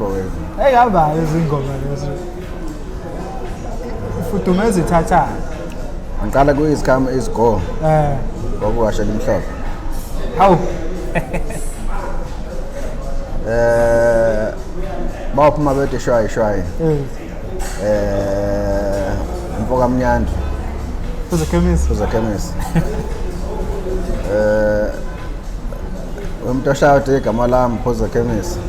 microwave. Hey hamba izingoma lezo. Ifudumeza ithathana. Ngiqala ku is come is go. Eh. Ngokuwasha limhlophe. Hawu. Eh baphuma bethi shwayi shwayi. Eh. Eh mfoka mnyandi Uzokhemisi. uzokhemisi. Eh umuntu oshaya uthi igama lami phuza khemisi.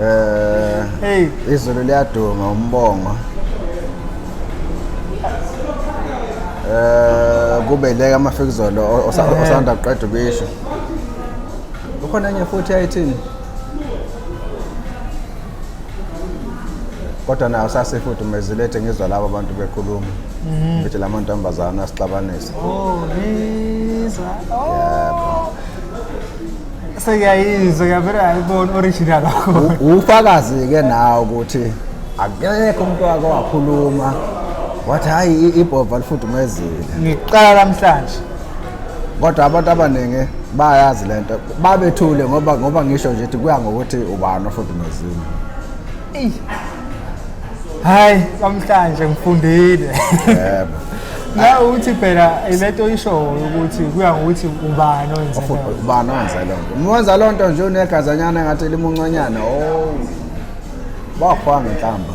Eh Hey, izulu liyaduma umbongo. Eh kube le kamafikizolo osanda kuqeda ukuyisho. Kukhona enye futhi ayithini? Kodwa nayo sasifudumezile ngizwa labo abantu bekhuluma. Bethi la mantombazana asixabanise. oh, Lisa. Oh. Sengiyayizwa ngiyavela ayibona original wakho. Ufakazi ke nawe ukuthi akekho umuntu wake wakhuluma wathi hayi ibhova lifudumezile. Ngiqala namhlanje. Kodwa abantu abaningi bayazi lento babethule ngoba ngisho nje ukuthi kuya ngokuthi ubani ofudumezile. Eyi. Hayi, namhlanje ngifundile. Yebo. Na uthi phela ilento oyishoyo ukuthi kuya ngokuthi ubani owenze leyo. Ubani owenza loo nto? Uma wenza loo nto nje unegazanyana engathi limuncanyana, oh. Bakhwa ngenhlamba.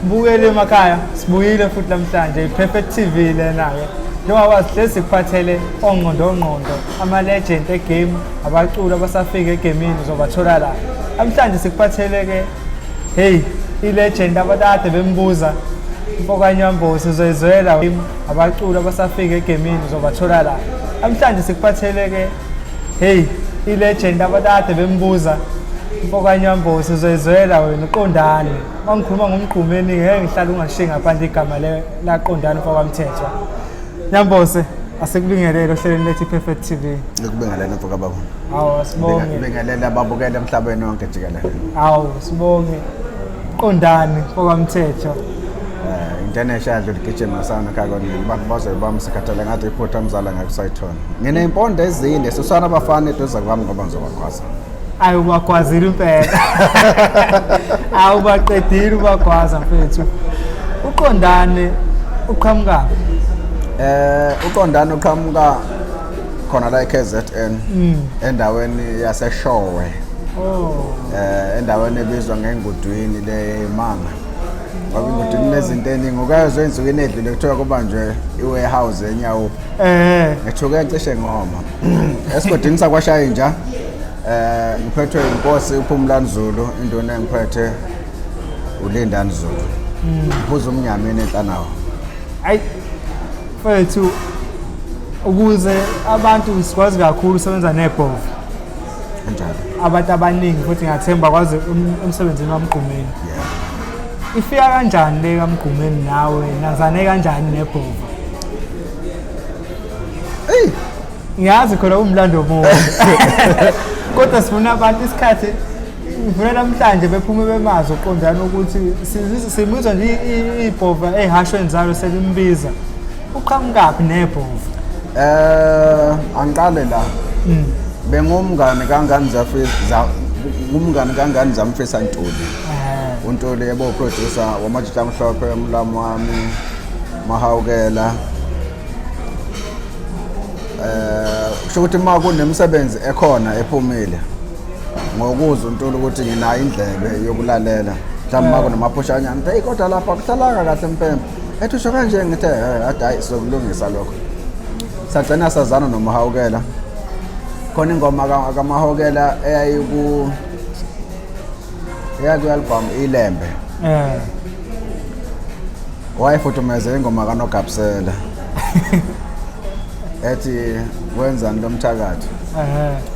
Bukele emakhaya, sibuyile futhi namhlanje i-Perfect TV lena-ke. Njengoba sihlezi sikuphathele ongqondo ngqondo, ama-legend egame, abaculi abasafika egemini uzobathola la. Namhlanje sikuphathele-ke, hey, i-legend abantu akade bembuza mfokaNyambosi uzoyizwela abaculi abasafika egemini uzobathola la. Namhlanje sikuphathele-ke, hey, i-legend abantu akade bembuza mfokaNyambosi uzoyizwela wena uqondane. Uma ngikhuluma ngomgqumeni ngeke ngihlale ungashiyi ngaphandle igama laqondane mfokaMthethwa. Nyambose, asikubingelele ohlelweni lethu i-Perfect TV. Ngikubingelele mfoka baba. Hawu, asibonge. Ngibingelele ababukele emhlabeni wonke jikelele. Hawu, sibonge. Qondane mfokaMthethwa. International ligijima sana khakoni abantu baze bamsikhathele ngathi iphutha mzala ngeke usayithola. Nginey'mpondo ezinde susana abafana eduze kwami ngoba ngizobagwaza. Ayi ubagwazile impela. Awu ubaqedile ubagwaza mfethu. Uqondane uqhamukaphi? Uqondane uqhamuka khona la e-KZN endaweni yaseShowe. Oh. Endaweni ebizwa ngengudwini le manga. Ngoba ingudwini lezinto eningi ukayozwa ensukwini edlule kuthiwa kubanjwe i-warehouse enyawo. Ngithuke cishe ngoma. Esigodini sakwaShayinja ngiphethwe inkosi uPhumlani Zulu, induna engiphethe uLindani Zulu. Ngiphuza umnyameni enhlanawo. Ayi mfethu ukuze abantu sikwazi kakhulu usebenza nebhova. Kanjalo. Abantu abaningi futhi ngiyathemba kwazi emsebenzini waMgqumeni. Yeah. Ifika kanjani le kaMgqumeni nawe nazane kanjani nebhova? Hey, Ngiyazi khona umlando omubi. Kodwa sifuna abantu isikhathi ngifuna namhlanje bephume bemazi uqondana ukuthi simuzwa nje ibhova ehashweni zalo selimbiza. Uqhamukaphi nebhova? Angiqale la. Bengumngane kangani zafisa ngumngane kangani zamfisa Ntuli. uNtuli yebo producer wamajita amhlophe umlamu wami Mahawukela. Kusho ukuthi uma kunemsebenzi ekhona ephumile ngokuzwa uNtuli ukuthi nginayo indlebe yokulalela mhlawumbe uma kunomaphushanyana ngithi hey kodwa lapha kuhlalanga kahle mpempe ethi usho kanje ngithe athi hayi sizokulungisa lokho. Sagcina sazana noMahawukela. Khona ingoma kaMahawukela eyayiku eyaku-album Ilembe. Wayefudumeze ingoma kaNogabusela ethi wenzani lo mthakathi.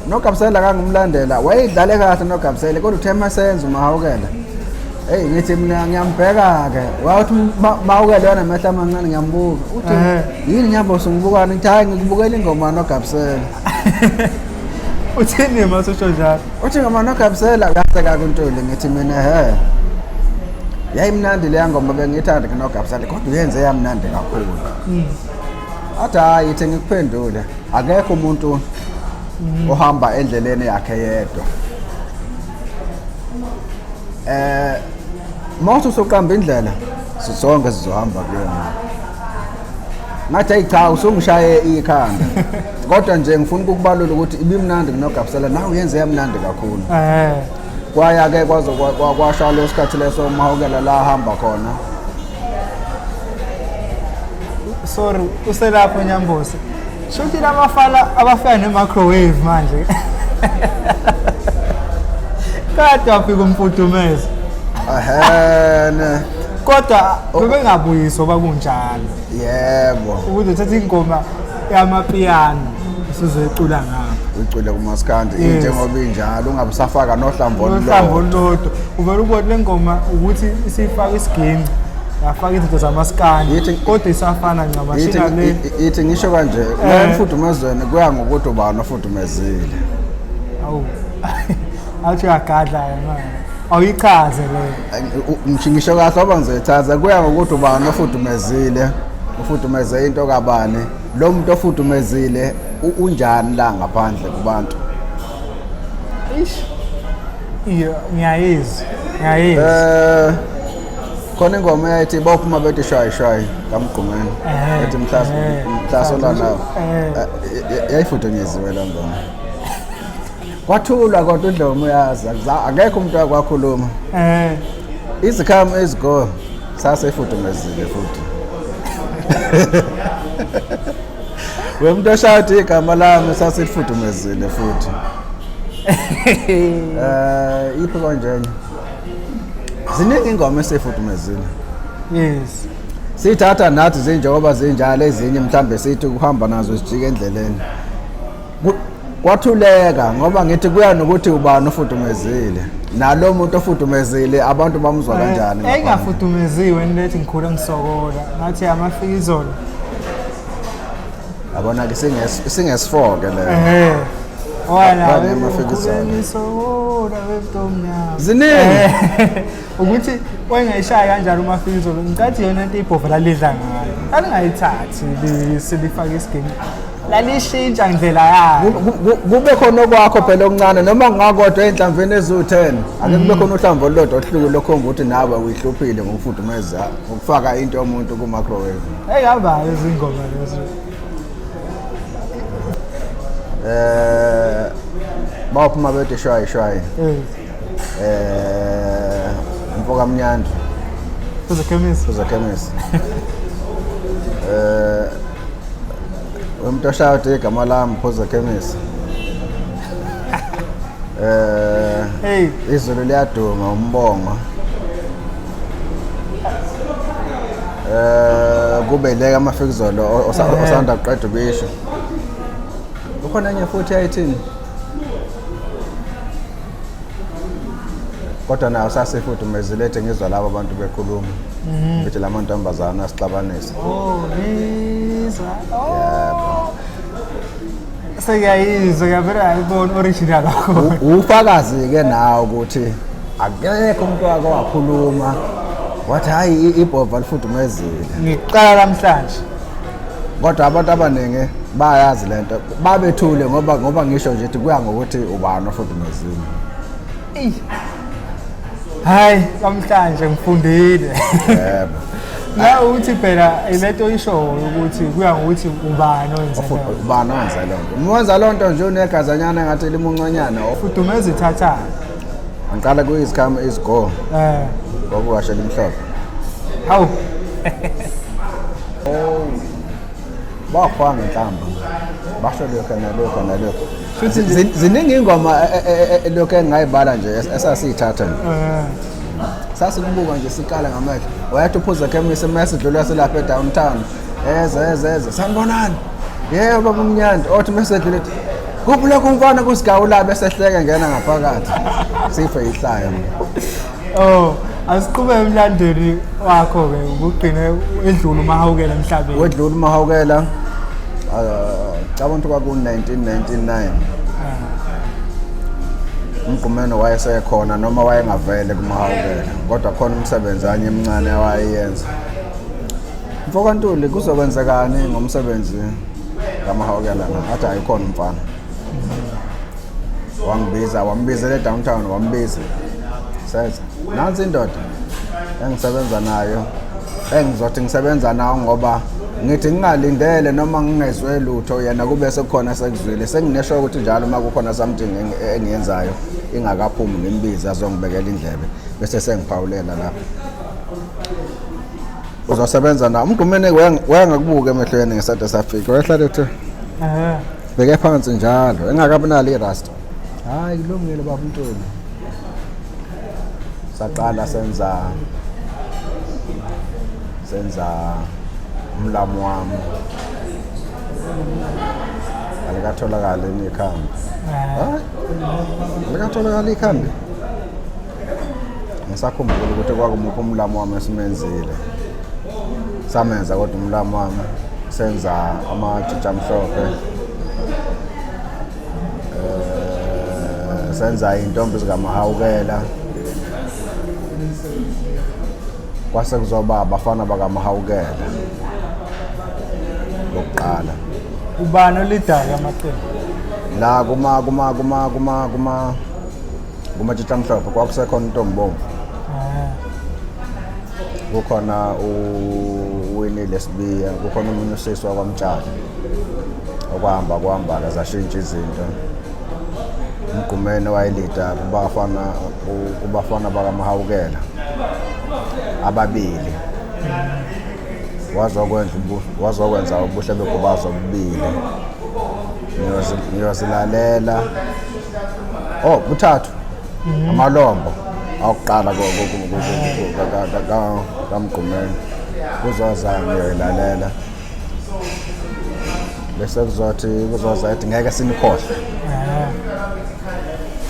Nogabusela kangumlandela wayidlale kahle Nogabusela kodwa uthe masenza uMahawukela. Hey ngithi mina ngiyambheka ke wathi Mahawukela yona amehlo amancane ngiyambuka uthi yini Nyambosi ungibukani ngithi hayi ngikubukela ingoma noGabusela. Uthini mase usho njalo? Uthi ingoma noGabusela uyahleka kuNtuli ngithi mina he. Yayimnandi leya ngoma bengiyithanda kunoGabusela kodwa uyenze yamnandi kakhulu. Athi hayi ithi ngikuphendule akekho umuntu ohamba endleleni yakhe yedwa. Mawuthi usuqamba indlela sonke sizohamba kuyona. Ngathi ayi cha, usungishaye ikhanda, kodwa nje ngifuna ukukubalula ukuthi ibimnandi kunoGabsela, nawe uyenze yamnandi kakhulu. Kwaya-ke kwaze kwasha leso sikhathi leso uMahawukela la ahamba khona. Sorry, uselapho Nyambose. Shuthi lamafala abafika ne-microwave manje. Kade wafika umfudumeza. Ehene. Kodwa bebengabuyiswa bakunjalo. Yebo. Ukuze uthathe ingoma yamapiano usuzoyicula ngapha. Uyicule kumaskandi njengoba injalo, ungabe usafaka nohlamvu Nohlamvu olulodwa. Uvele ubone le ngoma ukuthi isifaka isiginci, yafaka izinto zamaskandi, kodwa isafana ncamashina le. Ithi ngisho kanje, la emfudumezweni kuya ngokuthi ubani ofudumezile. Awu. Athi uyagadla manje. Awuyichaze le. Ngisho kahle ngoba ngizoyichaza, kuya ngokuthi ubani ofudumezile, ufudumeze into kabani. Lo muntu ofudumezile unjani la ngaphandle kubantu? Ish. Iyo ngiyayizwa. Ngiyayizwa. Khona ingoma eyayithi bawuphuma bethi shayi shayi kaMgqumeni. Ethi mhlasola nawo. Yayifudunyeziwe la ngoma. Kwathulwa kodwa uDlomo uyazi, akekho umuntu akwakhuluma. Izikhamu ezigo sasefudumezile futhi. Wemuntu oshaya igama lami sasifudumezile futhi. Iphi konjena? Ziningi ingoma esifudumezile. Yes. Sithatha nathi zinjengoba zinjalo, ezinye mhlambe sithi kuhamba nazo sijike endleleni. Kwathuleka ngoba ngithi kuya nokuthi ubani ofudumezile. Nalo muntu ofudumezile abantu bamuzwa kanjani? Engafudumeziwe nilethi ngikhula ngisokola. Ngathi amafika izolo. Yabona ke singes4 ke leyo. Wala ngisokola wemntomnyama. Ziningi. Ukuthi wayengayishaya kanjalo umafika izolo. Ngicathi yona into ibhova lalidla ngayo. Alingayithathi silifake isiginci. Lalishintsha indlela yayo. Kube khona okwakho phela okuncane noma kungakodwa ey'nhlamvini eziwu-10. Ake kube khona uhlamvu olulodwa oluhlukile lokhomba ukuthi nawe uyihluphile ngokufudumeza, ngokufaka into yomuntu ku-microwave. Ey'hambayo izingoma lezo. Bawuphuma bethi shwayi shwayi. Mfoka Mnyandu. Uzokhemisi. Uzokhemisi. Umuntu oshaya uthi igama lami Phuzekhemisi. Hey, izulu liyaduma umbongo. Kube le kaMafikizolo osanda kuqeda ukuyisho. Kukhona enye futhi ayithini? Kodwa nayo sasifudumezile ethi ngizwa laba abantu bekhuluma. Bethi la mantombazana asixabanise. Oh, ngizwa. Oh. Sengiyayizwa ngiyavela ngayibona original wakho. Ufakazi ke nawe ukuthi akekho umuntu wake wakhuluma wathi hayi ibhova lifudumezile. Ngiqala namhlanje. Kodwa abantu abaningi bayazi lento, babethule ngoba ngisho nje ukuthi kuya ngokuthi ubani ofudumezile. Hayi, namhlanje ngifundile. Yebo. La uthi phela ilento oyishoyo ukuthi kuya ngokuthi ubani owenza leyo nto. Ubani owenza leyo nto. Uma wenza leyo nto nje unegazanyana engathi limuncanyana. Fudumeza ithathana. Ngiqala kuyizikhama izigo. Ngoba washela imhlophe. Hawu. Oh. Bakhwa ngenhlamba. Basho lokho nalokho nalokho. Futhi Ziningi ingoma lokho engingayibala nje esasiyithatha nje. Sasikubuka nje sikala ngamehlo. Wayethi uPhuzekhemisi mase sidlula selapha edowntown. Eze eze eze. Sanibonani. Yebo baba uMnyandu. Othi mase edlula ethi kuphi lokho umfana kusigawula bese ehleke ngena ngaphakathi. Sife ihlaya. Oh, asiqhubeke emlandweni wakho ke ukugcine edlula uMahawukela emhlabeni. Wedlula uMahawukela. Cabanga ukuthi kwaku 1999. Umgqumeno wayesekhona noma wayengavele kuMahawukela, kodwa khona umsebenzi anye emncane awayeyenza. Mfoka Ntuli, kuzokwenzekani ngomsebenzi kaMahawukela na? Athi ayikhona umfana. Wangibiza, wambizela edowntown, wambiza. Senza nansi indoda engisebenza nayo, engizothi ngisebenza nawo ngoba ngithi ngingalindele noma ngingezwe lutho, yena kube sekukhona sekuzwile. Senginesho ukuthi njalo uma kukhona something engiyenzayo ingakaphumi, ngimbize azongibekela indlebe, bese sengiphawulela lapho. Uzosebenza nawo uMgqumeni, wayengakubuka emehlweni ngesade safika, wayehlale ethi bheke phansi njalo, engakabi nalo i-rasta. Hayi, kulungile baba uNtuli. Saqala senza umlamu wami, alikatholakali ikhambi. Hayi, alikatholakali ikhambi. Ngisakhumbula ukuthi kwakumuphi umlamu wami esimenzile, samenza kodwa umlamu wami senza amajiji amhlophe, senza intombi zikaMahawukela, kwase kuzoba abafana bakaMahawukela bokuqala. Ubani olidayo amaqembu? La kuma kumatshitshi amhlophe kwakusekhona intombi bomvu, kukhona uWinile Sibiya, kukhona omunye usisi wakwaMtshali. Okuhamba kuhamba-ke zashintsha izinto. Umgqumeni wayelida kubafana bakaMahawukela ababili, wazokwenza ubuhle begubazo obubili. Ngiyozilalela, oh, buthathu amalombo awukuqala kaMgqumeni, kuzoza ngiyoyilalela, bese kuzothi kuzoza ethi ngeke sinikhohlwe,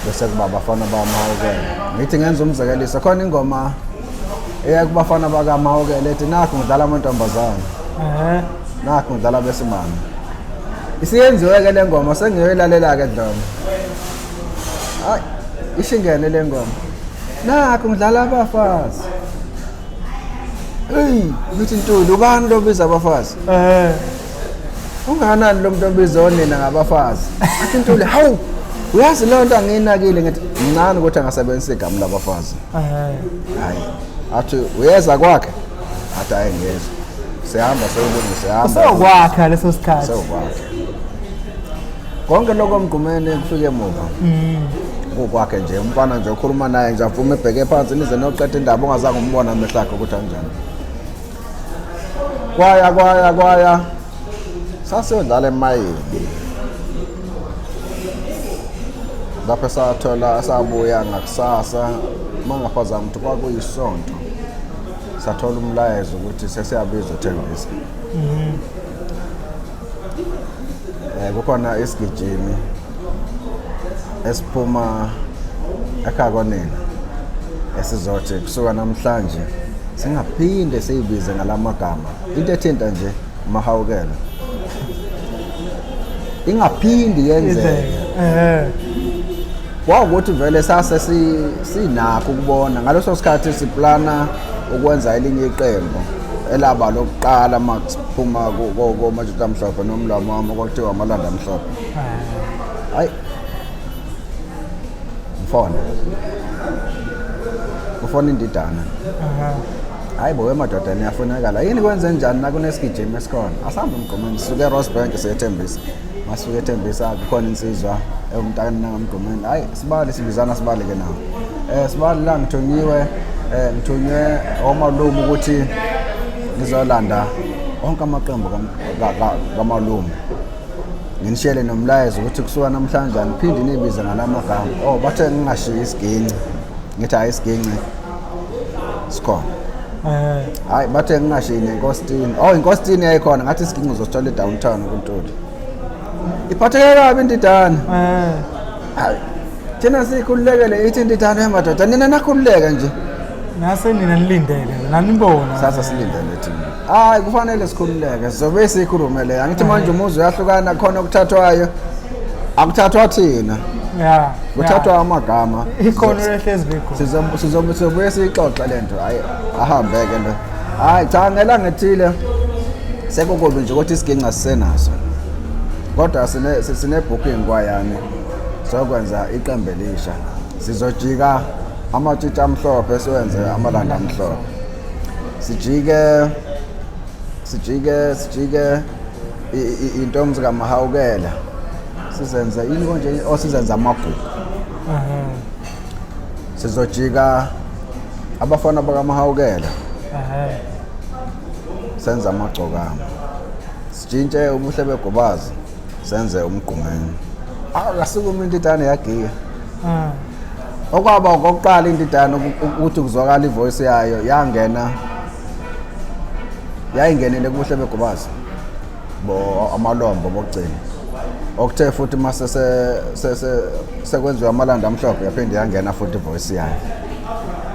bese kuba abafana bakaMahawukela. Ngithi ngenza umzekeliso, khona ingoma eya kubafana bakaMahawukela ethi nakhu ngidlala amantombazane, nakhu ngidlala besimame. Isiyenziwe-ke le ngoma, sengiyoyilalela-ke Dlomo. Hayi, ishingene le ngoma, nakhu ngidlala abafazi. Eyi, ngithi Ntuli, ubani lo biza abafazi? Ungakanani lo muntu obiza onina ngabafazi? Athi Ntuli, hawu, uyazi leyo nto angiyinakile. Ngithi mncane ukuthi angasebenzisa igama labafazi. Hayi, athi uyeza kwakhe, athi hayi, ngiyeza. Siyahamba seyolungisa, siyahamba. Usewukwakha leso sikhathi. Sewukwakhe konke lokho. Mgqumeni kufike emuva kukwakhe nje, umfana nje okhuluma naye nje avume ebheke phansi nize noqeda indaba, ungazange umbona amehlo akhe ukuthi anjani. Kwaya kwaya kwaya, sasiyodlala emayini lapho sathola, sabuya ngakusasa mangaphazami ukuthi kwakuyisonto, sathola umlayezo ukuthi sesiyabizwa eThembisa. Kukhona isigijimi esiphuma ekhaya konina esizothi kusuka namhlanje singaphinde siyibize ngalamagama, into ethinta nje uMahawukela ingaphindi yenzeke. Kwawukuthi vele sase sinakho ukubona ngaleso sikhathi siplana ukwenza elinye iqembu elaba lokuqala makuphuma koMatshitshi Amhlophe nomlamu wami, kwakuthiwa Amalanda Amhlophe. Hayi, mfona ufona indidana. Hayi bo, emadoda, niyafunekala yini? Kwenze njani nakunesigijimi esikhona? Asihambe emgqomeni, sisuke eRosebank siyethembisa. Masuke ethembisa kukhona insizwa ewumntana ngamgqomeni. Hayi sibali, sibizana sibali ke nawo, sibali la ngithunyiwe, ngithunywe omalume ukuthi ngizolanda onke amaqembu kamalume, nginishele nomlayezo ukuthi kusuka namhlanje aniphinde nibize ngalamagama. Oh, bathe ngingashiyi isiginci. Ngithi hayi, isiginci sikhona. Hayi, bathe ngingashiyi nenkositini. Oh, inkositini yayikhona. Ngathi isiginci uzosithola e-downtown kuNtuli. Iphatheke kabi indidane. Hayi, thina sikhululekele, ithi indidane, emadoda, nina nakhululeka nje. Nase nina nilindele, nanibona. Sasa silindele thina. Hayi, kufanele sikhululeke, sizobe siyikhulume le. Angithi manje umuzi uyahlukana, khona okuthathwayo, akuthathwa thina, kuthathwa amagama. Ikhono lehlezi likho. Sizobuye siyixoxe le nto. Hayi, ahambe-ke lo. Hayi cha, ngelanga ethile sekukubi nje ukuthi isiginci asisenaso, kodwa sine-booking kwayani, sokwenza iqembu elisha, sizojika. Amatshitshi amhlophe siwenze amalanda amhlophe. Sijike sijike sijike intombi zikaMahawukela sizenze yini konje osizenza amagugu. Sizojika abafana bakaMahawukela senze amagcokama. Sitshintshe ubuhle begobazi senze umgqumeni. Akasukuma intitane yagiya. Okwaba okokuqala intitane ukuthi kuzwakala ivoice yayo yangena yayingenile kubuhle begobazi bo amalombo bokugcina. Okuthe futhi mase sekwenziwa amalanda amhlophe yaphinde yangena futhi ivoice yayo.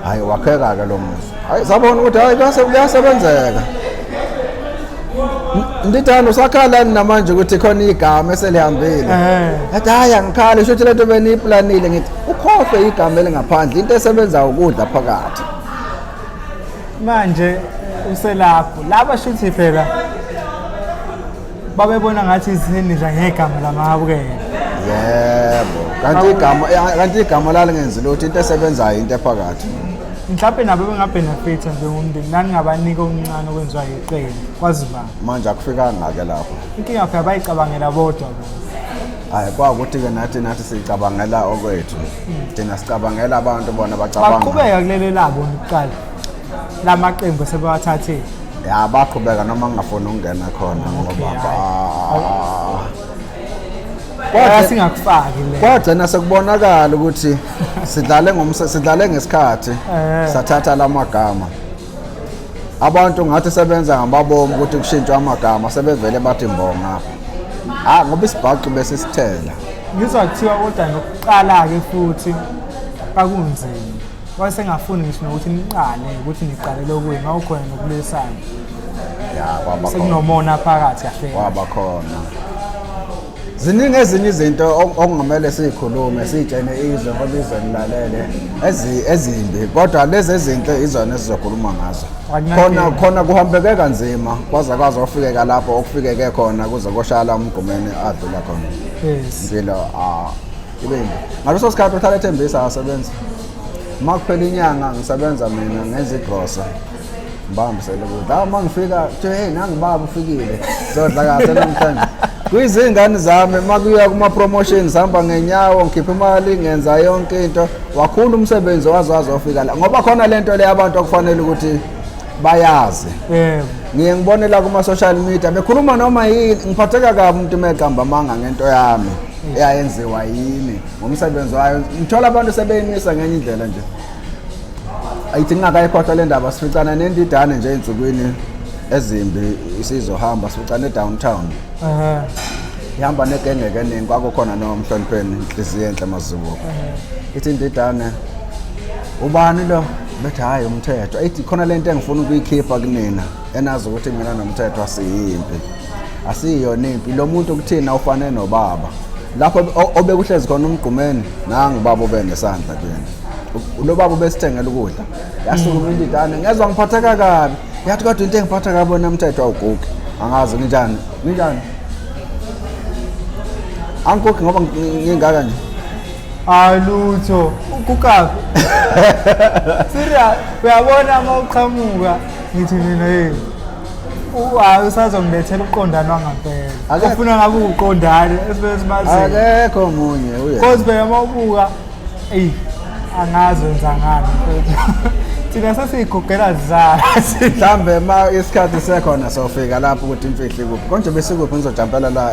Hayi wakheka ke lo muzi. Hayi sabona ukuthi hayi kuyasebenzeka. Ndithanda usakhala namanje ukuthi khona igama eselihambile. Athi hayi angikhali sho ukuthi lento beniyiplanile ngithi ukhohlwe igama elingaphandle into esebenza ukudla phakathi. Manje uselapho laba shuthi phela babebona ngathi izinidla ngegama lamabukela. Yebo, kanti igama lalingenzi lutho into esebenzayo into ephakathi. Mhlawumbe nabo bengabhenefitha njengomndeni naningabanika okuncane okwenziwa yiqembu kwazi ba. Manje akufikanga ke lapho. Inkinga phela bayicabangela bodwa bona. Hayi kwakuthi-ke nathi sicabangela okwethu. Thina sicabangela abantu bona bacabanga. Baqhubeka kulelo labo kuqala. Lamaqembu sebewathathile. Ya baqhubeka noma ngingafuni ukungena khona ngoba singakufaki le. Kwagcina sekubonakala ukuthi sidlale ngesikhathi sathatha lamagama. Abantu ngathi sebenza ngamabomu ukuthi kushintshwe amagama sebevele bathi mbonga. Ah ngoba isibhaxu bese sithela. Ngizwa kuthiwa kodwa nokuqala ke futhi kwakunzima. Wayesengafuni ngisho nokuthi niqale ukuthi niqale lokuyini mawukhona nokulwisana. Ya kwaba khona. Sekunomona phakathi kahle. Kwaba khona. Ziningi ezinye izinto okungamele sizikhulume sitshene izwe ngoba izwe lilalele ezimbi kodwa lezi ezinhle izona esizokhuluma ngazo. Khona kuhambeke kanzima kwaze kwaze ofikeka lapho okufikeke khona kuze koshala umgqumeni adlula khona. Yes. Impilo ibe imbi. Ngaleso sikhathi uhlala ethembisa asebenzi. Uma kuphela inyanga ngisebenza mina ngenza igrosa. Ngibambisele ukudla. Uma ngifika kuthiwe hey nangu baba ufikile. Sodla kahle namhlanje. Kwizingane zami uma kuya kuma-promotions hamba ngenyawo ngikhipha imali ngenza yonke into wakhula umsebenzi waze wazofika la ngoba khona lento le abantu okufanele ukuthi bayazi. Yebo. Ngiye ngibone la kuma-social media bekhuluma noma yini ngiphatheka kabi umuntu uma eqamba amanga ngento yami eyayenziwa yimi ngomsebenzi wayo. Ngithola abantu sebeyimisa ngenye indlela nje. Ayithi ngingakayikhohlwa le ndaba sificana nendidane nje ey'nsukwini ezimbi isizohamba sificane e-downtown. Ihamba negenge keningi kwakukhona nomhlonipheni inhliziyo enhle Mazibuko. Ithi indidane ubani lo? Bethi hhayi umthetho. Ithi khona lento engifuna ukuyikhipha kunina enazi ukuthi mina nomthetho asiyimpi. Asiyona impi. Lo muntu kuthina ufane nobaba. Lapho obekuhlezi khona umgqumeni nangu baba obenesandla kuyena. Lo baba ubesithengela ukudla. Yasukuma indidane ngezwa ngiphatheka kabi. Yathi kodwa into engiphatha kabi wena mthetho awugugi. Angazi nginjani? Nginjani? Angigugi ngoba ngingaka nje. Hayi lutho, ukukaphi? Serious, uyabona uma uqhamuka ngithi mina hey. Hayi usazongilethela uqondane wangampela. Ufuna ngabe uqondane esibe sibazi. Akekho omunye uye. Cause phela uma ubuka eyi angazi wenza ngani mfethu. Thina sesiyigugela zazi. Mhlambe ma isikhathi sekhona sofika lapho ukuthi imfihlo ikuphi. Konje besikuphi ngizojampela la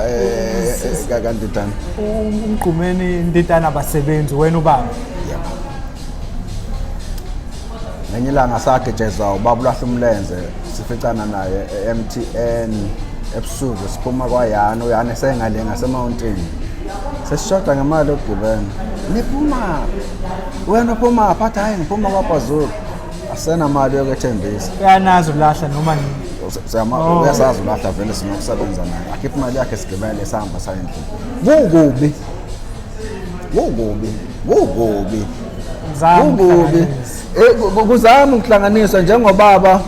kaNdidane. Umgqumeni Ndidane abasebenzi wena ubaba. Yebo. Ngenye ilanga sagejezwa ubaba ulahla umlenze sificana naye e-MTN ebusuku siphuma kwaYana uYana esengale ngaseMountain. Sesishoda ngemali yokugibela. Niphuma wena uphuma phi? Athi hhayi ngiphuma kwaBhazuka. Asenamali yokwethembisa. Uyanazi ulahla noma nini? Uyasazi ulahla vele sinokusebenza naye. Akhiphe imali yakhe sigibele sihamba saya endlini. Kukubi. Kukubi. Kukubi. Kukubi. Kuzama ukuhlanganiswa njengobaba.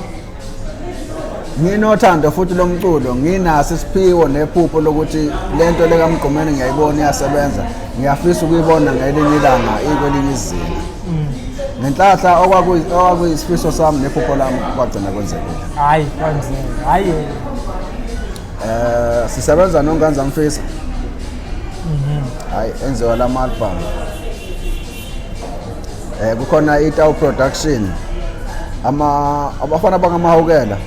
Nginothando futhi lomculo, nginaso isiphiwo nephupho lokuthi lento le kaMgqumeni ngiyayibona iyasebenza. Ngiyafisa ukuyibona ngelinye ilanga ikwelinye izinga. Ngenhlahla okwakuyisifiso sami nephupho lami kwagcina kwenzekile. Hayi kwenzeka. Hayi. Sisebenza noNganza Mfisa. Hayi enziwa lama album. Kukhona iTau Production. Ama abafana bangamahawukela.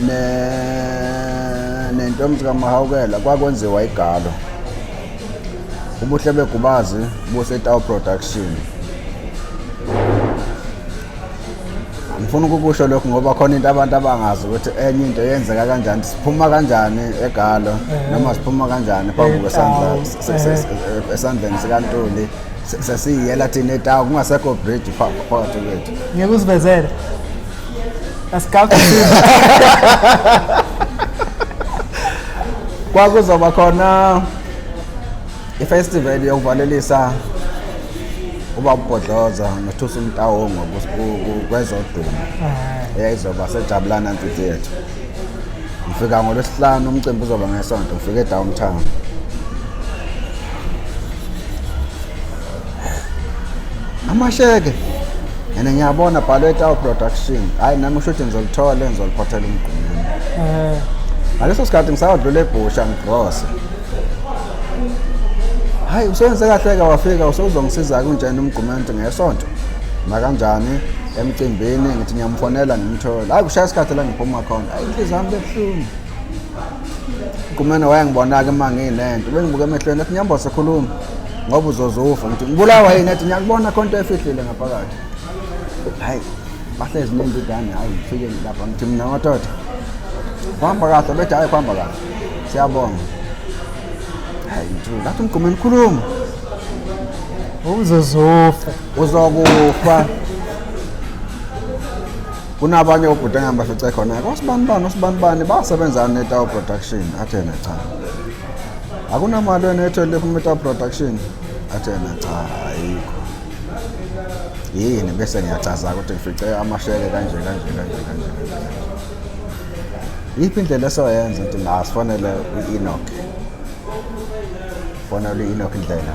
Ne nentombi kaMahawukela kwakwenziwa igalo. Ubuhle begubazi buseTau Production. Ngifuna ukukusho lokhu ngoba khona into abantu abangazi ukuthi enye into yenzeka kanjani, siphuma kanjani egalo noma siphuma kanjani phambi kwesandla esandleni sikaNtuli, sesiyela thina eTau kungasekho bridge phakathi kwethu. Ngeke usivezele. Asigabhe. Kwakuzoba khona ifestival yokuvalelisa ubaba uBhodloza noThusa uMtawongo kwezodumo eyayizoba seJabulani Amphitheatre. Ngifika ngoLwesihlanu, umcimbi uzoba ngeSonto, ngifike edowntown. Amasheke and ngiyabona bhalwe eTau Production. Hayi nami kusho ukuthi ngizolithola ngizoliphathela umgqumeni. Ngaleso sikhathi ngisayodlula ebhusha ngigrose. Hayi usebenze kahle-ke wafika usewuzongisiza-ke unjena umgqumeni ngesonto. Nakanjani emcimbini ngithi ngiyamfonela ngimthole. Hayi kushaya isikhathi la ngiphuma khona. Hayi inhliziyo yami bebuhlungu. Umgqumeni wayengibona-ke uma nginento. Bengibuka emehlweni ethi Nyambose khuluma ngoba uzozufa. Ngithi ngibulawa yini ethi ngiyakubona khona into efihlile ngaphakathi. Hayi bahlezi nendidane hayi ngifike lapha ngithi mina madoda. Kuhamba kahle bethi hayi kuhamba kahle. Siyabonga. Hayi ngithi ngathi umgqumeni khuluma. Uzozufa. Uzokufa. Kunabanye obhuti engibafice khona. Osibani bani osibani bani basebenza neTau Production athe yena cha. Akunamali wena ethole phuma eTau Production athe yena cha ayikho. Yini bese ngiyachaza ukuthi ngifice amasheke kanje kanje kanje kanje kanje. Yiphi indlela esoyenza ukuthi ngasifonele u-Enoch. Fonela u-Enoch indlela.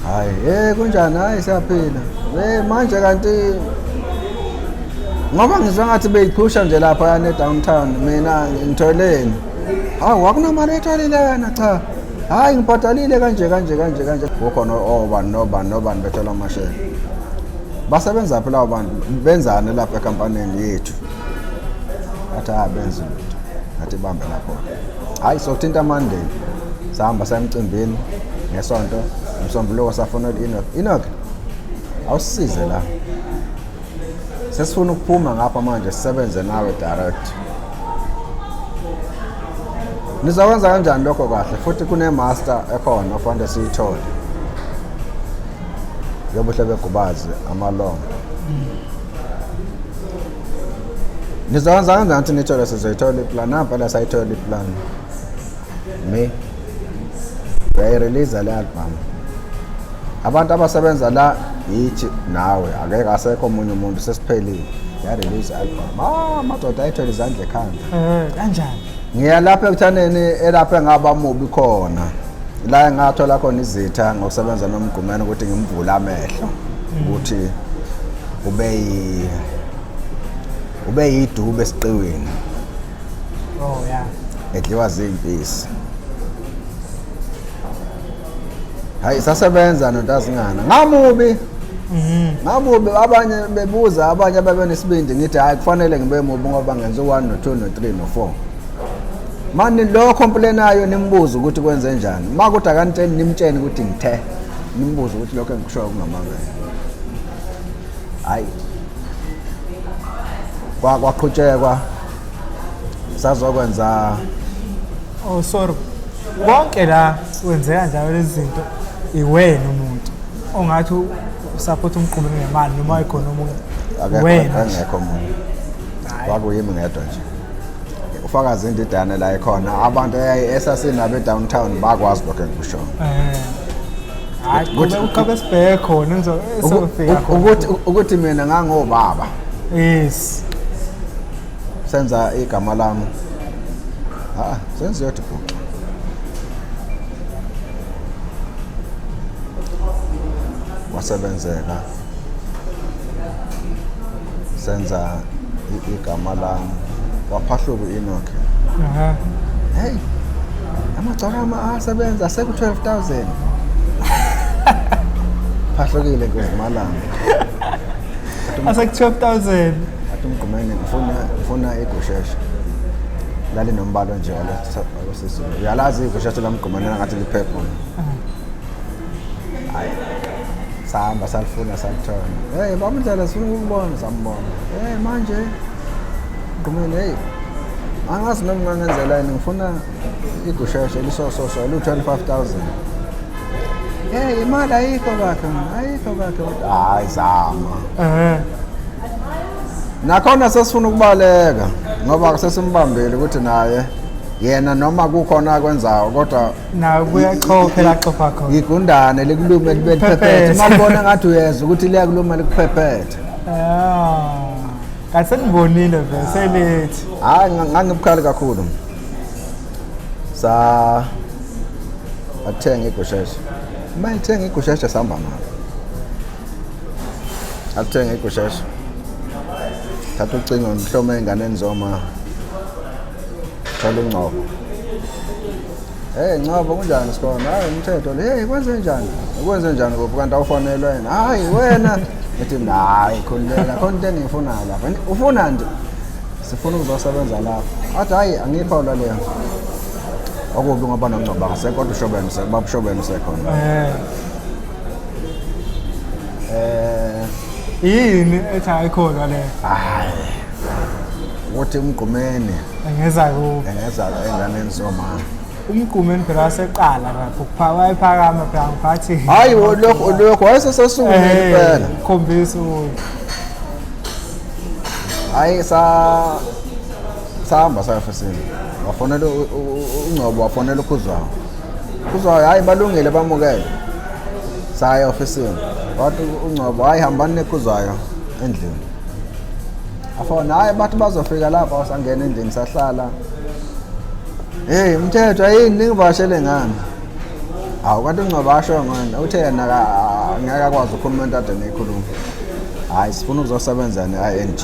Hayi, kunjani? Hayi siyaphila. Manje kanti ngoba ngizwa ngathi beyiphusha nje lapha yana edowntown mina ngitholeni. Hawu akunamali etholile wena cha. Hayi ngibhadalile kanje kanje kanje kanje. Kukhona obani nobani nobani bethola amasheke. Basebenza phi labo bantu? Benzani lapha ekampanini yethu? Athi hayi benza lutho. Ngathi bambe lapho. Hayi sokuthinta Monday. Sahamba saya emcimbini ngesonto, umsombuluko safonela u-Enoch. Enoch, awusisize la. Sesifuna ukuphuma ngapha manje sisebenze nawe direct. Nizokwenza kanjani lokho kahle futhi kune master ekhona ofanele siyithole. Yobuhle begubazi amalongo. Nizokwenza kanjani ukuthi nithole sizoyithola iplan nampela sayithola iplan. Me uyayirelease le album. Abantu abasebenza la yithi nawe akeke asekho omunye umuntu sesiphelile. Ya release album. Ah madoda ayithola izandla ekhanda. Kanjani? Ngiya lapha ekuthaneni elapha engaba mubi khona. La engathola khona izitha ngokusebenza nomgqumeni ukuthi ngimvule amehlo ukuthi ube yidube esiqiwini. Oh yeah. Edliwa zimpisi. Hayi sasebenza noNtazingana. Ngamubi. Ngamubi abanye bebuza abanye ababenesibindi ngithi hayi kufanele ngibe mubi ngoba ngenza u1 no2 no3 no4. Mani lo complainayo nimbuze ukuthi kwenze njani. Makuthi akanitsheni nimtshene ukuthi ngithe. Nimbuze ukuthi lokho engikushoyo kungamanga. Hayi. Kwaqhutshekwa sazokwenza Oh sorry. Konke la kwenzeka njalo lezi zinto iwena umuntu ongathi usupport umgqumeni ngemali noma ikhona omunye. Wena. Akekho omunye. Kwakuyimi ngedwa nje. Ufakazi indidane la ekhona abantu esasinabo edowntown bakwazi lokho engikushoyo. Hayi kube uqhabe sibheke khona ngizofika khona. Ukuthi mina ngangobaba. Yes. Senza igama lami. Ah, senziwe ukuthi bhuqa. Kwasebenzeka senza igama lami waphahluka u-Enoch. Hey, amagcokama asebenza seku-12,000. Phahlukile nkozimalanga. Aseku 12,000. Athi umgqumeni ngifuna igusheshe. Lalinombalo nje walesizulu. Uyalazi igusheshe lamgqumeni ngathi liphepha. Hayi. Sahamba salifuna salithola. Hey baba Ndlela sifuna ukubona sambona. Hey manje Gqumeni hey. Angazi noma ngangenzela yini ngifuna igusheshe lisososo lu 25,000. Hey imali ayikho kakhe ayikho kakhe. Hayi zama. Nakhona sesifuna ukubaleka ngoba sesimbambile ukuthi naye yena noma kukhona akwenzayo kodwa nawe kuyaxhopha la xhopha khona. Igundane likulume libe liphephethe. Mabona ngathi uyezwa ukuthi liyakuluma likuphephethe. Kanti senibonile vele selethi. Hayi ngangibukhali kakhulu. Sa athenga igusheshe. Uma ithenga igusheshe sihamba ngalo. Athenga igusheshe. Thatha ucingo ngihlome enganeni zoma. Thola uNgcobo. Hey Ngcobo kunjani sikhona? Hayi umthetho le. Hey kwenze njani? Kwenze njani kuphi kanti awufonelwe wena? Hayi wena. Ngithi mina hayi khululeka khona into engiyifunayo lapha. Ufuna nje? Sifuna ukuzosebenza lapha. Athi hayi angikholwa leyo. Okubi ngoba noNgcobo akasekho kodwa ushobene baba ushobene usekhona. Yini ethi ayikholwa leyo? Hayi. Ukuthi umgqumeni engeza kuphi? Engeza enganeni zoma. Umgqumeni phela waseqala lapho wayephakama phela ngiphathi. Hayi lokho wayesesukumile impela. Ukhombisa ukuthi hayi sahamba saya ofisini. Wafonela uNgcobo wafonela uKhuzwayo. Khuzwayo hayi balungile bamukele. Saya ofisini. Wathi uNgcobo hayi hambani neKhuzwayo endlini. Afona hayi bathi bazofika lapha sangena endlini sahlala. Hey umthetho ayini ningivashele ngani? Awu kanti uNgcobo asho ngani? Uthe yena ngeke akwazi ukukhuluma into ade niyikhuluma. Hayi sifuna ukuzosebenza ne-ING.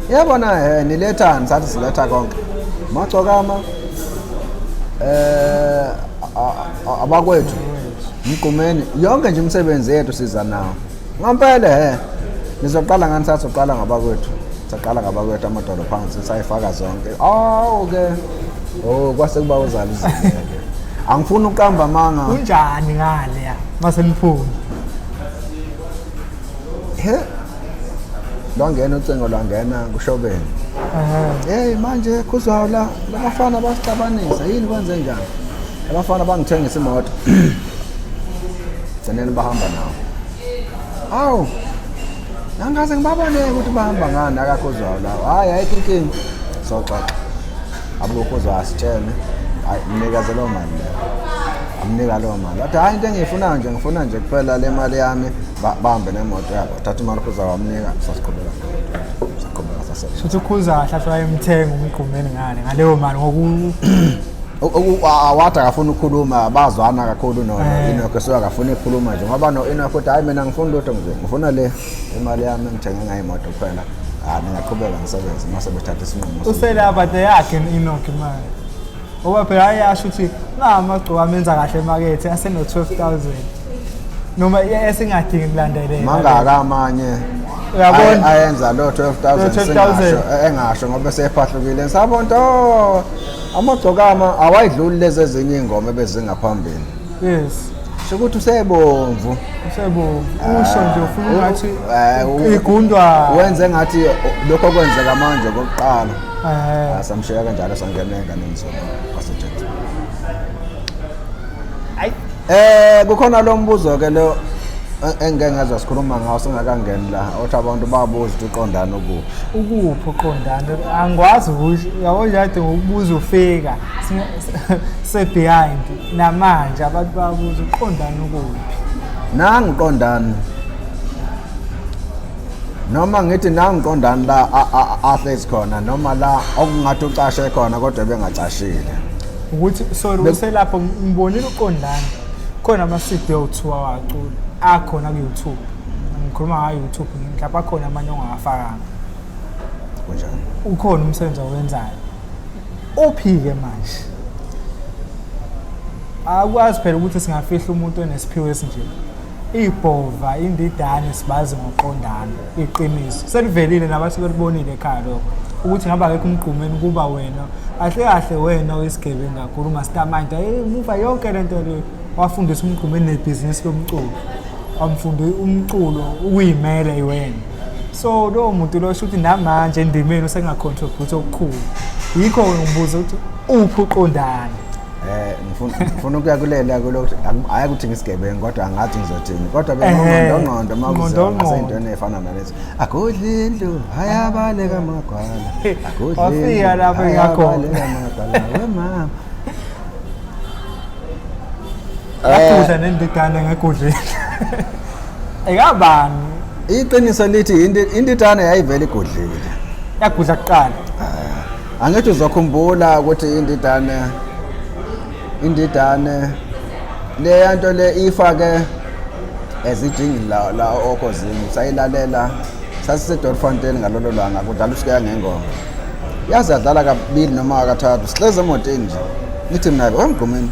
Yebo na nilethani sathi siletha konke. Magcokama abakwethu Mgqumeni yonke nje imisebenzi yethu siza nawo. Ngampela nizoqala ngani sathi uqala ngabakwethu. Saqala ngabakwethu amadolo phansi sayifaka zonke. Awu ke. Oh kwase kuba uzala izinto. Angifuni ukuqamba amanga. Kunjani ngale ya mase niphuma? He. Lwangena ucingo lwangena kushobeni. Hey manje Khuzwayo la labafana basixabanisa yini kwenze njani? Abafana bangithengisa imoto. Gcineni bahamba nawo. Awu. Nangaze ngibabone ukuthi bahamba ngani akaKhuzwayo lawo. Hayi ayikho inkinga. Soxoxa. Abukhuzwayo asitshene. Hayi mnikeze lo mali leyo. Amnika lo mali. Wathi hayi into engiyifunayo nje ngifuna nje kuphela le mali yami bahambe nemoto yabo. Thatha imali uKhuzwayo wamnika sasiqhubeka. Saqhubeka sasebenza. Futhi uKhuzwayo kahle wayemthenga umgqumeni ngale ngaleyo mali ngoku Wathi akafuna ukukhuluma bazwana kakhulu no Enoch so akafuna ukukhuluma nje ngoba no Enoch uthi hayi mina ngifuna lutho nje ngifuna le imali yami ngithenge ngayo imoto kuphela. Ah ningaqhubeka ngisebenze mase bethatha isinqumo. Uselapha de yakhe Enoch manje. Ngoba phela ayasho ukuthi ngamagcoka amenza kahle emakethe aseno 12,000. Noma esingadingi kulandelela. Mangaka amanye. Uyabona? Ayenza lo 12,000 singasho engasho ngoba sephahlukile. Sabona oh amagcokama awayidluli lezi ezinye ingoma ebezingaphambili. Yes. Shukuthi usebomvu. Usebomvu. Usho nje ufuna ngathi igundwa. Wenze ngathi lokho kwenzeka manje kokuqala. Samshiya kanjalo sangena enganeni zona kwaseJet. Hayi. Kukhona lo mbuzo ke lo engeke ngezwa sikhuluma ngawo singakangeni la othi abantu babuza ukuthi uqondana ukuphi. Ukuphi uqondana? Angikwazi ukusho. Yabo nje kade ngokubuza ufika se behind namanje abantu babuza uqondana ukuphi. Nangu uqondana. Noma ngithi nangu uqondana la ahlezi khona noma la okungathi ucashe khona kodwa bengacashile. Ukuthi sorry uselapho ngibonile uqondana. Khona ama-CD awu-2 awacula akhona ku-YouTube. Ngikhuluma nga-YouTube, mhlawumbe akhona amanye ongawafakanga. Kunjani? Ukhona umsebenzi owenzayo. Uphi-ke manje? Akwazi phela ukuthi singafihla umuntu onesiphiwo esinje. Ibhova, indidane sibazi ngoqondana, iqiniso. Selivelile nabathi belibonile ekhaya lokho. Ukuthi ngabe akekho umgqumeni kuba wena. Kahle kahle wena oyisigebengu kakhulu, mastermind. Hey, muva yonke lento le. Wafundisa umgqumeni nebhizinisi lomculo. Wamfunda umculo ukuyimela iwena. So lowo muntu lo shuthi namanje endimeni usengacontribute okukhulu. Yikho ngibuza ukuthi uphi uqondana. Ngifuna ukuya kulela kulokuthi hayi ukuthi ngisigebengu kodwa angathi ngizothini kodwa bengqondo ngqondo makuseyintweni efana nalezi akudli indlu hayabaleka amagwala akudli wafika lapho engakhona amagwala we mama Yagudla nendidane ngegudleni. Ekabani? Iqiniso lithi indidane yayivele igudlile. Yagudla kuqala. Angithi uzokhumbula ukuthi indidane le nto le ifake ezijingi la la okhozini sayilalela sasiseDorfontein ngalolo langa kudlala usikeya ngengoma. Yaze yadlala kabili noma kathathu sihleze emotini nje. Ngithi mina wemgqumeni.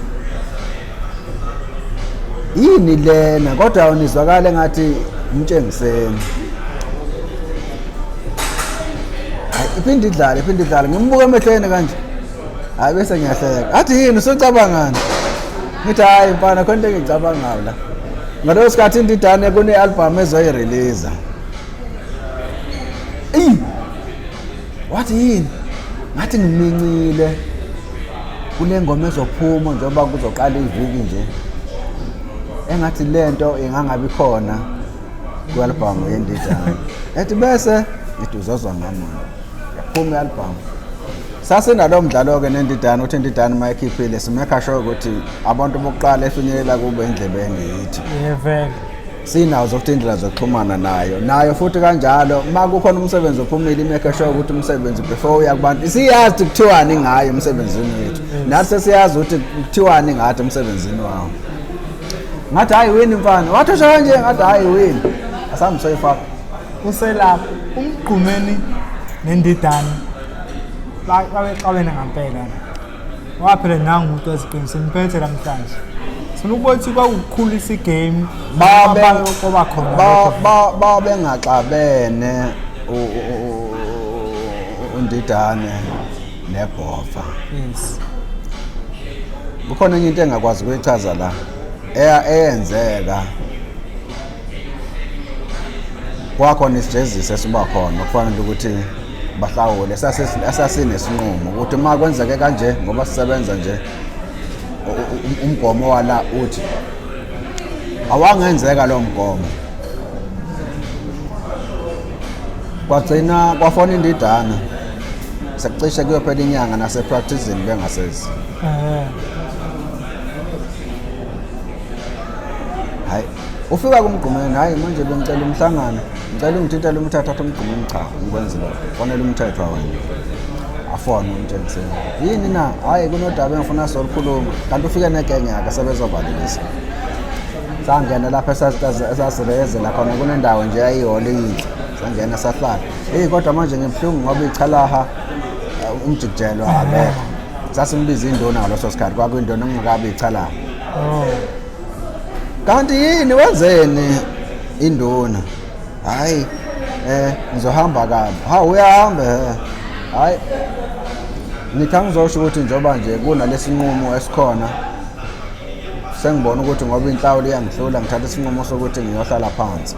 Yini lena kodwa nizwakala engathi umtshengiseni. Hayi iphinde idlale iphinde idlale ngimbuka emehlweni kanje. Hayi bese ngiyahleka. Athi yini usocabangani? Ngithi hayi mfana khona into engicabangayo la. Ngaleso sikhathi indidane kune album ezoyirelease. Eyi! Wathi yini? Ngathi ngimincile kule ngoma ezophuma njengoba kuzoqala iviki nje. Engathi lento ingangabi khona ku-album yendidane. Ethi bese ngithi uzozwa ngami. Yaphuma i-album. Sasinalo mdlalo-ke nendidane uthi indidane uma ikhiphile simekha sure ukuthi abantu bokuqala efinyelela kubo endlebeni yithi. Yevele. Sinazo futhi indlela zokuxhumana nayo nayo futhi kanjalo uma kukhona umsebenzi ophumile imeke sure ukuthi umsebenzi before uya kubantu siyazi ukuthi kuthiwani ngayo emsebenzini wethu nathi sesiyazi ukuthi kuthiwani ngathi emsebenzini wawo. Ngathi hayi wini mfana, wathi usho kanje, ngathi hayi wini, asambe soyifaka. Uselapha umgqumeni nendidane babexabene ngampela. Waphela nangu umuntu waziqinisa impethe namhlanje. Sifuna ukubona ukuthi kwakukhulisa igame koba khona babengaxabene undidane nebhova. Yes. Kukhona enye into engakwazi ukuyichaza la eyenzeka kwakhona isijeziso esiba khona kufanele ukuthi bahlawule sasinesinqumo ukuthi uma kwenzeke kanje ngoba sisebenza nje umgomo wala uthi awangenzeka lo mgomo kwagcina kwafona indidana sekucishe kuyophela inyanga nasepracticini bengasezi. Hayi ufika kumgqumeni, hayi manje bengicela umhlangano, ngicela ungithintele umthetho, athi umgqumeni cha ngikwenzi lokho, fanele umthetho wena. Afone umtshengiseni yini na, hayi kunodaba engifuna solukhuluma, kanti ufike negenge yakhe sebezovalelisa. Sangena lapha esasirezela khona kunendawo nje yayihholo iyinhle, sangena sahlala. Hey kodwa manje ngibuhlungu ngoba ichalaha umjikijelwa akekho. Sasimbiza induna ngaleso sikhathi, kwakuyinduna okungakabi ichalaha. Kanti yini wenzeni induna? Hayi ngizohamba kabi. Ha uyahamba hayi ngithi angizosho ukuthi njengoba nje kunalesinqumo esikhona sengibona ukuthi ngoba inhlawulo iyangihlula ngithatha isinqumo sokuthi ngiyohlala phansi.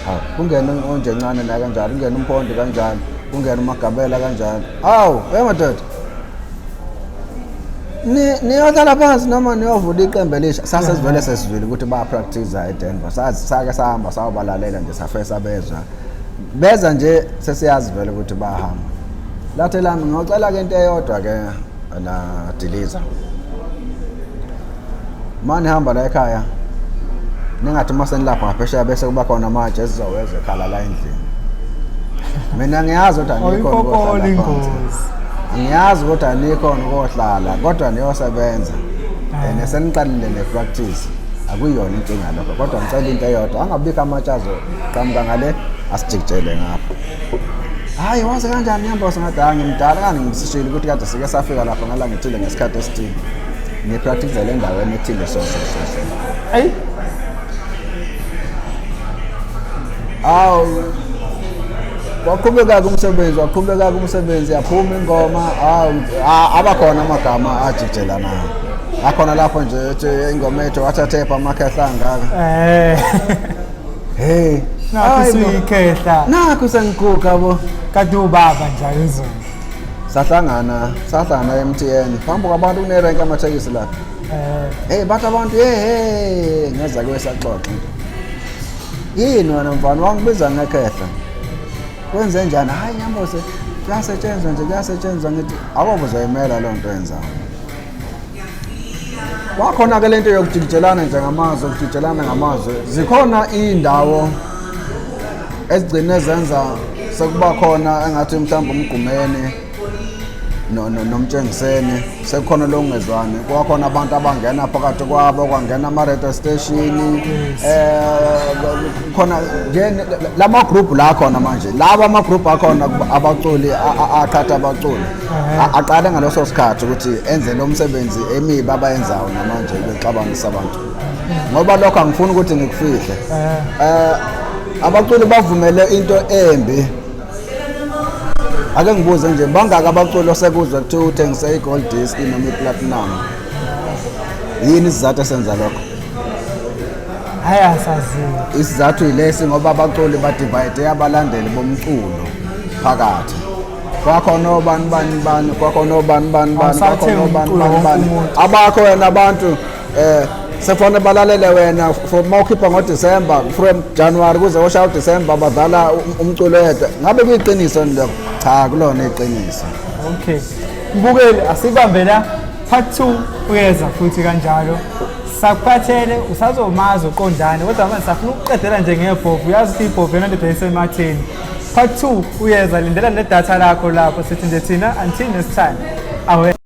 Hawu kungena onjencane la kanjalo, kungena uMpondo kanjalo, kungena uMagabela kanjalo. Hawu wemadoda niyohlala phansi noma niyovula iqembu elisha. Sasesivele sesizwile ukuthi bayapractice eDenver. Sake sahamba sayobalalela nje safesa sabezwa. Beza nje sesiyazi vele ukuthi bayahamba. Lathi lami ngiyocela ke into eyodwa ke la Diliza. Mani hamba la ekhaya. Ningathi uma senilapha ngaphesheya bese kuba khona amatshe esizoweza ekhala la endlini. Mina ngiyazi ukuthi anikho ukuyohlala phansi. Ngiyazi ukuthi anikho ukuyohlala kodwa niyosebenza. And seniqalile ne-practice. Akuyona inkinga lokho, kodwa ngicela into eyodwa, angabikho amatshe azoqhamuka ngale asijikijele ngapha. Hhayi, wazi kanjani Nyambose? Ngathi hhayi, ngimdala kani, ngisishilo ukuthi kade sike safika lapha ngalanga ethile ngesikhathi esithile, ngipracticele endaweni ethile, so so so so. Ayi. Awu, waqhubeka-ke umsebenzi, waqhubeka-ke umsebenzi, yaphuma ingoma. Awu, abakhona amagama ajijelanayo akhona lapho nje, ethi ingoma ethu wathathepha amakhehla angaka. Hey. Nakho Hayi bo. usuyikhehla. Nakho sengiguga bo. Kade ubaba njalo izolo. Sahlangana e-MTN phambi kwabantu, kunerenki amathekisi lapha. Hey, bathi abantu, hey hey, ngeza kuwe saxoxa. Yini wena mfana, wangibiza ngekhehla, kwenze njani? Hayi Nyambose, kuyasetshenzwa nje, kuyasetshenzwa. Ngithi akobe uzoyimela loo nto yenzayo. Kwakhona-ke lento yokujikijelana nje ngamazwi, ukujikijelana ngamazwi, zikhona iy'ndawo ezigcine zenza sekuba khona engathi mhlawumbe umgqumeni nomtshengiseni sekukhona lokungezwani. Kwakhona abantu abangena phakathi kwabo, kwangena ama-radio station, khona nje lama group la khona manje, laba ama group akhona abaculi aqhatha abaculi, aqale ngaleso sikhathi ukuthi enze lo msebenzi emibi abayenzayo namanje, bexabanisa abantu. Ngoba lokho angifuni ukuthi ngikufihle, abaculi bavumele into embi. Ake ngibuze nje, bangaka abaculi osekuzwa kuthiwa uthengise i-gold disc noma i-platinum? Yini isizathu esenza lokho? Hayi, asaziwe. Isizathu yilesi, ngoba abaculi badivide abalandeli bomculo phakathi. Kwakhona obani bani bani, kwakhona obani bani bani, Awusathengi kwakhona obani umculo bani wonke bani. umuntu. Abakho wena abantu sefanele balalele wena from mawukhipha ngoDecember, from January kuze koshaya uDecember, badlala umculo yedwa. Ngabe kuyiqiniso yini lokho? Cha, kulona iqiniso. Okay, mbukeli, asibambe la. Part 2 uyeza futhi kanjalo, sakuphathele usazomazi uqondane, kodwa manje safuna ukuqedela nje ngebhovu. Uyazi ukuthi ibhovu yona nto esematheni. Part 2 uyeza, lindela nedatha lakho lapho. Sithi nje thina until next time, awe.